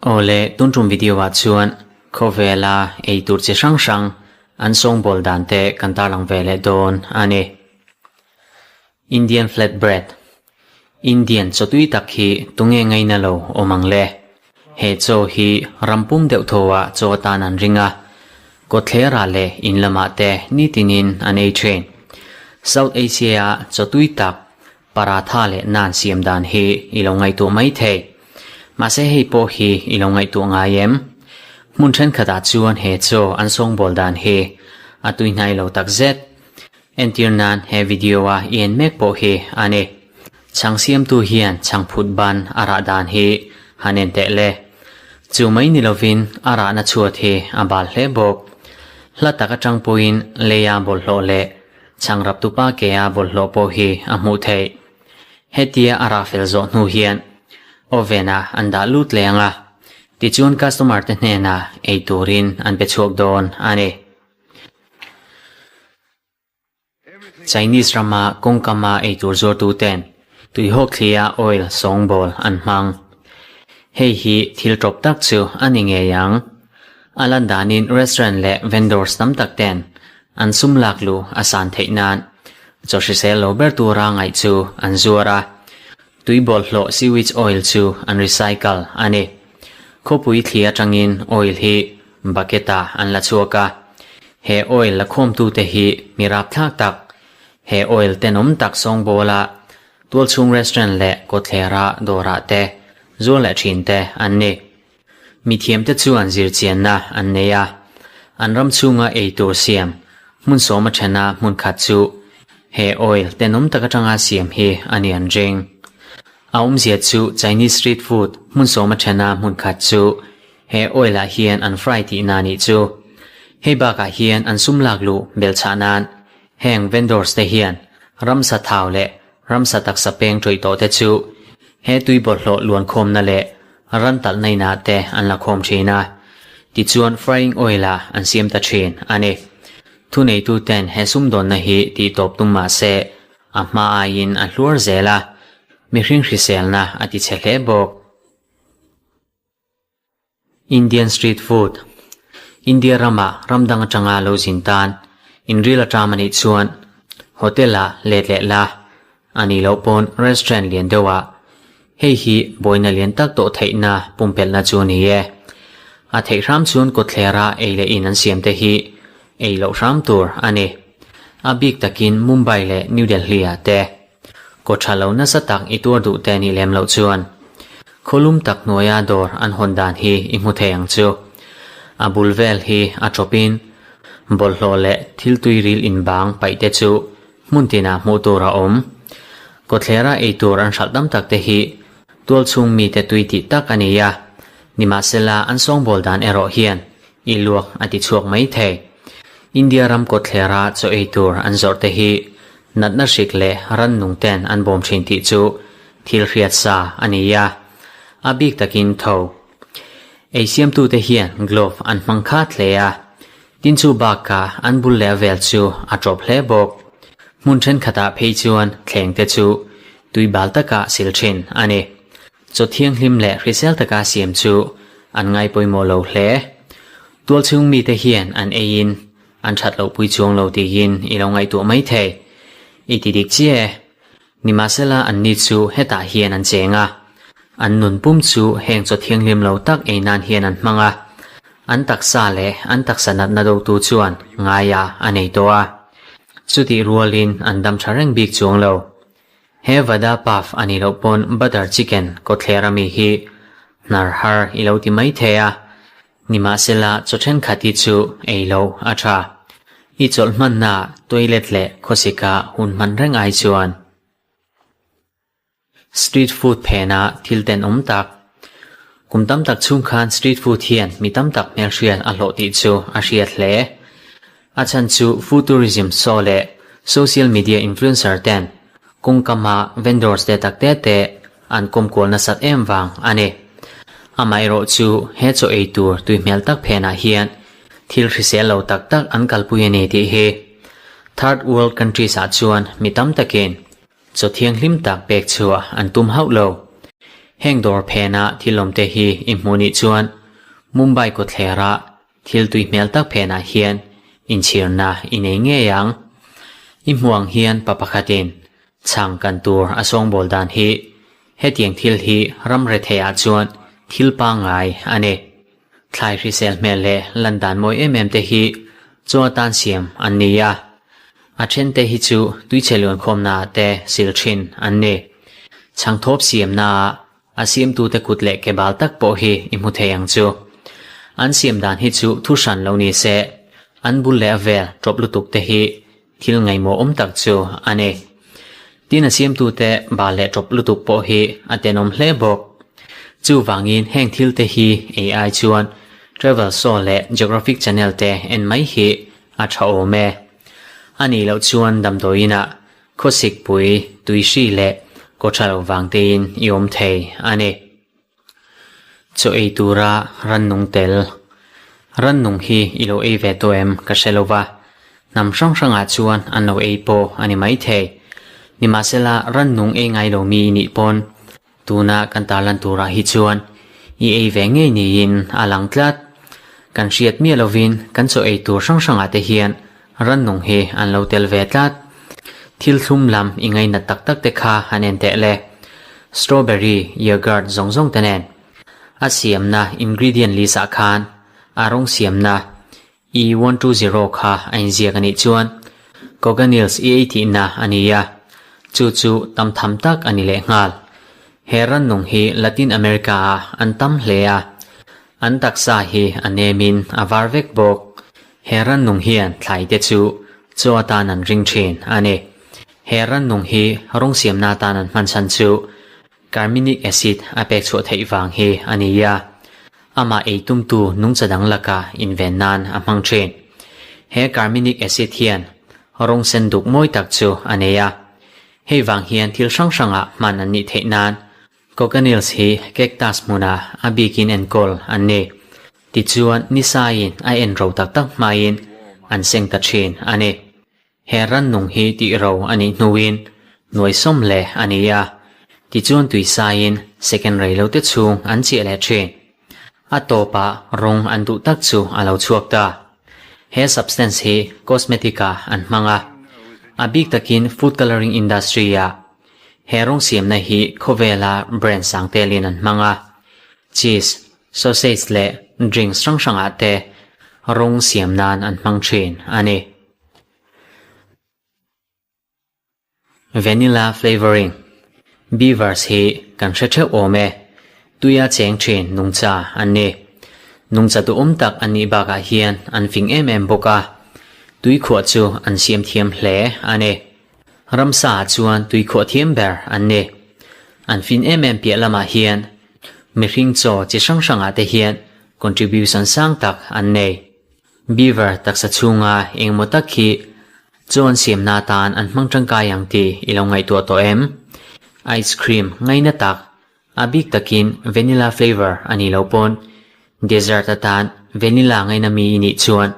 Awle, tun tum video ah chuan khawvela ei tur chi hrang hrang an sawngbawl dan te kan tarlang ve leh dawn a ni. Indian flat bread, Indian chaw tui tak hi tunge ngaina lo awm ang le? He chaw hi ram pum deuh tho ah chaw atan an ring a, kawtthlerah leh in lamah te nitinin an ei thin. South Asia ah chaw tui tak Paratha leh naan siam dan hi i lo ngaihtuah mai thei. Mahse hei pawh hi i lo ngaihtuah ngai em? Hmun thenkhatah chuan he chaw an sawngbawl dan hi a tuihnai lo takzet. Entir nan he video a i en mek pawh hi a ni. Chhang siamtu hian chhang phut ban a rah dan hi han en teh le. Chu mai ni lovin a rahna chhuat hi a bal hle bawk. Hla tak atang pawhin leia bawlhhlawh leh chhang raptupa ke a bawlhhlawh pawh hi a hmuh theih. Hetia a rah fel zawh hnu hian oven ah an dah lut leh ang a, tichuan customer te hnenah ei turin an pe chhuak dawn a ni. Chinese rama kawngkama eitur zuartuten tuihawk thlia oil sawngbawl an hmang. Hei hi thil tawp tak chu a ni ngei ang. A lan danin restaurant leh vendors tam tak ten an sum lak luh a san theih nan chaw hrisel lo ber tura ngaih chu an zuar a. Tui bawlhhlawh sewage oil chu an recycle a ni. Khawpui thli atangin oil hi bucket ah an la chhuak a. He oil la khawmtute hi mi rapthlak tak, he oil tenawm tak sawngbawla tualchhung restaurant leh kawtthlera dawrah te zual leh thin te an ni. Mithiamte chuan zirchianna an nei a, an ram chhunga ei tur siam hmun sawma thena hmun khat chu he oil tenawm tak atanga siam hi a ni an ring. A awmzia chu Chinese street food hmun sawma thena hmun khat chu he oil ah hian an fry tihna a nih chu. Hei bakah hian an sum lak luh belchhah nan heng vendors te hian ramsa thau leh ramsa taksa peng tawih tawh te chu he tui bawlhhlawh luankhawmna leh Ran talhna inah te an la khawm thin a, tichuan frying oil ah an siam ta thin a ni. Thuneitu ten he sumdawnna hi tih tawp tum mah se, a hma aiin a hluar zel a, mihring hriselna a ti chhe hle bawk. Indian Street Food, India rama ram dang atanga lo zin tan inril aṭam a nih chuan hotel ah let leh la, A nih loh pawn restaurant lian deuh ah hei hi buaina lian tak tawh theihna pumpelhna chu a ni e. A theih hram chuan kawtthlera ei leh in an siam te hi ei loh hram tur a ni. A bik takin Mumbai leh New Delhi ah te kaw tha lo nasa tak i tuar duh te nih lem loh chuan khawlum tak hnuaia dawr an hawn dan hi i hmu thei ang chu. A bul vel hi a tawpin bawlhhlawh leh thil tuiril inbang paih te chu Hmun tinah hmuh tur a awm. Kawthlera ei tur an hralh tam tak te hi tualchhung mite tui tih tak a ni a, nimahsela an sawngbawl dan erawh hian i luak a ti chhuak mai thei. India ram kawthlera chaw ei tur an zawrh te hi natna hrik leh rannung ten an bawm thin tih chu thil hriat sa a ni a, a bik takin tho. Ei siamtute hian glove an hmang khat hle a, Tin chu bakah an bul leh a vel chu a ṭawp hle bawk. Hmun ṭhenkhatah phei chuan thleng te chu tui bal taka sil ṭhin a ni. Chaw thianghlim leh hrisel taka siam chu an ngai pawimawh lo hle. Tualchhung mite hian an eiin an ṭhat loh pui chuang lo tiin i lo ngaihtuah mai thei. I ti dik chiah e. Nimahsela anni chu hetah hian an cheng a, an nun pum chu heng chaw thianghlim lo tak ei nan hian an hmang a, an taksa leh an taksa natna dotu chuan ngaia a nei tawh a, chutih rualin an dam tha reng bik chuang lo. He vada pav a nih loh pawn butter chicken kawtthler ami hi hnar har i lo ti mai thei a, Nimahsela chaw thenkhat hi chu ei loh a tha. I chawlh hmanna toilet leh khawsika hun hman reng ai chuan street food phena thil tenawm tak. Kum tam tak chhung khan street food hian mi tam tak hmelhriat a hlawh tih chu a hriat hle. A chhan chu food tourism show leh social media influencer ten kawngkama vendors te tak te te an kawmkual nasat em vang a ni. Amaherawh chu he chaw ei tur tui hmel tak phenah hian thil hrisel lo tak tak an kalpui a ni tih hi Third World countries ah chuan mi tam takin. Chaw thianghlim tak pek chhuah an tum hauh lo. Heng dawr phena thil awmte hi i hmuh nih chuan Mumbai kawthlera thil tui hmel tak phenah hian inchhirna i nei ngei ang. I hmuh ang hian pa pakhatin chhang kan tur a sawngbawl dan hi hetiang thil hi ram retheiah chuan thil pangngai a ni. Thlai hrisel hmel leh lan dan mawi em em te hi chaw atan siam an ni a, a then te hi chu tuichhe luankhawmna ah te sil thin an ni. Chhangthawp siamna ah a siamtute kut leh ke bal tak pawh hi i hmu thei ang chu. An siam dan hi chu thu hran lo ni se, an bul leh a vel tawp lutuk te hi thil ngaihmawh awm tak chu a ni. Tin a siamtute bal leh tawp lutuk pawh hi a tenawm hle bawk. Chuvangin heng thil te hi ei ai chuan Travel Show leh Geographic Channel te en mai hi a tha awm e. A nih loh chuan damdawiin ah khawsik pui, tuihri leh kawtha lo vang tein i awm thei a ni. Chaw ei tura rannung tel. Rannung hi i lo ei ve tawh em ka hre lo va, hnam hrang hrangah chuan an lo ei pawh a ni maithei. Nimahsela rannung ei ngai lo mi i nih pawn tuna kan tarlan turah hi chuan i ei ve ngei niin a lang tlat. Kan hriat miah lovin kan chaw ei tur hrang hrangah te hian rannung hi an lo tel ve tlat. Thil thlum lam i ngainat tak tak te kha han en teh le. Strawberry yogurt zawng zawng te nen. A siamna ingredient list ah khan a rawng siamna E 120 kha a inziak a nih chuan Coganils i ei tihna a ni a, chu chu tam tham tak a ni lehnghal. He rannung hi Latin America ah an tam hle a, an taksa hi a nemin a var vek bawk. He rannung hian thlai te chu chaw atan an ring thin a ni. He rannung hi rawng siamna atan an hman chhan chu Carminic acid a pek chhuah theih vang hi a ni a, amah ei tumtu nungcha dang laka inven nan a hmang thin. He carminic acid hian rawng sen duk mawi tak chu a nei a, hei vang hian thil hrang hrangah hman an nih theih nan cochineals hi cactus hmunah a bikin enkawl an ni. Tichuan nisaiin a en ro tak tak hmain an seng ta thin a ni. He rannung hi tih ro a nih hnuin nuai sawm leh a ni a, tichuan tuisaiin second rei lo te chhung an chiah leh thin. A tawpah rawng an duh tak chu a lo chhuak ta. He substance hi cosmetic ah an hmang a, a bik takin food colouring industry ah. He rawng siamna hi khawvela brand sang telin an hmang a, cheese, sausage leh drinks hrang hrangah te rawng siam nan an hmang thin a ni. Vanilla flavouring Beavers hi kan hre theuh awm e, tuia cheng thin nungcha an ni. Nungcha duhawm tak an nih bakah hian an fing em em bawk a, tuikhuah chu an siam thiam hle a ni. Ramsa ah chuan tuikhuah thiam ber an ni. An fin em em piah lamah hian mihring chaw chi hrang hrangah te hian contribution sang tak an nei. Beaver taksa chhunga engmaw tak hi chuan siamna atan an hmang tangkai ang tih i lo ngaihtuah tawh em? Ice cream ngaina tak, a bik takin vanilla flavour a nih loh pawn dessert atan vanilla ngaina mi i nih chuan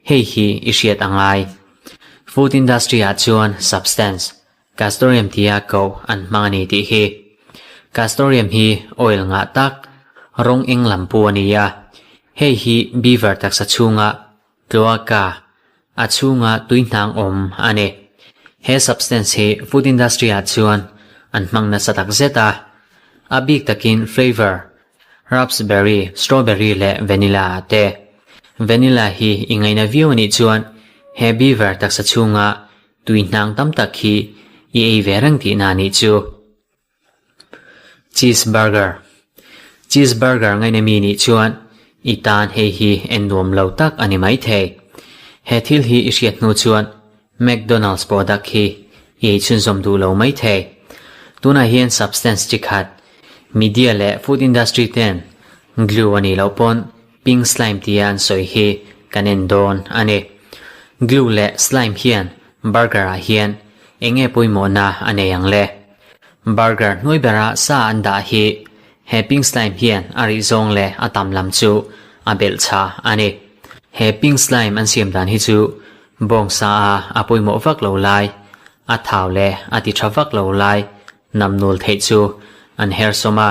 hei hi i hriat a ngai. Food industry ah chuan substance Castoreum tia koh an hmang a ni tih hi. Castoreum hi oil ngah tak, rawng eng lam pu a ni a. Hei hi beaver taksa chhunga cloaca, a chhunga tui hnang awm a ni. He substance hi food industry ah chuan an hmang nasa tak zet a. A bik takin flavour, raspberry, strawberry leh vanilla ah te. Vanilla hi i ngaina viau a nih chuan he beaver taksa chhunga Tui hnang tam tak hi i ei ve reng tihna a nih chu. Cheese burger Cheese burger ngaina mi nih chuan i tan hei hi en nuam lo tak a ni maithei. He thil hi i hriat hnu chuan McDonald's product hi i ei chhunzawm duh lo maithei. Tunah hian substance chi khat media leh food industry ten glue a nih loh pawn Pink slime tia an sawi hi kan en dawn a ni. Glue leh slime hian burger ah hian eng nge pawimawhna a nei ang le? Burger hnuai bera sa an dah hi he pink slime hian a rih zawng leh a tam lam chu a belh tha a ni. He pink slime an siam dan hi chu bawngsa a a pawimawh vak lo lai. A thau leh a ti tha vak lo lai namnul theih chu an her sawm a.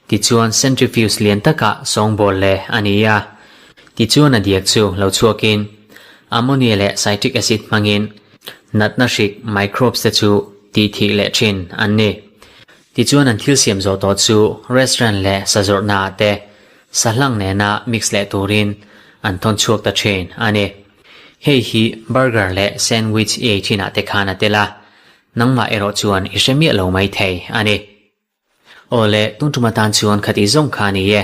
Tichuan centrifuge lian takah sawngbawl leh a ni a. Tichuan a diak chu lo chhuakin ammonia leh citric acid hmangin natna hrik microbes te chu tih thih leh thin an ni. Tichuan an thil siam zawh tawh chu restaurant leh sazawrhna ah te sahlang nena mix leh turin an thawn chhuak ta thin a ni. Hei hi burger leh sandwich i ei thinah te khan a tel a, nangmah erawh chuan i hre miah lo mai thei a ni. Awle, tun tum atan chuan khatih zawng kha a ni e.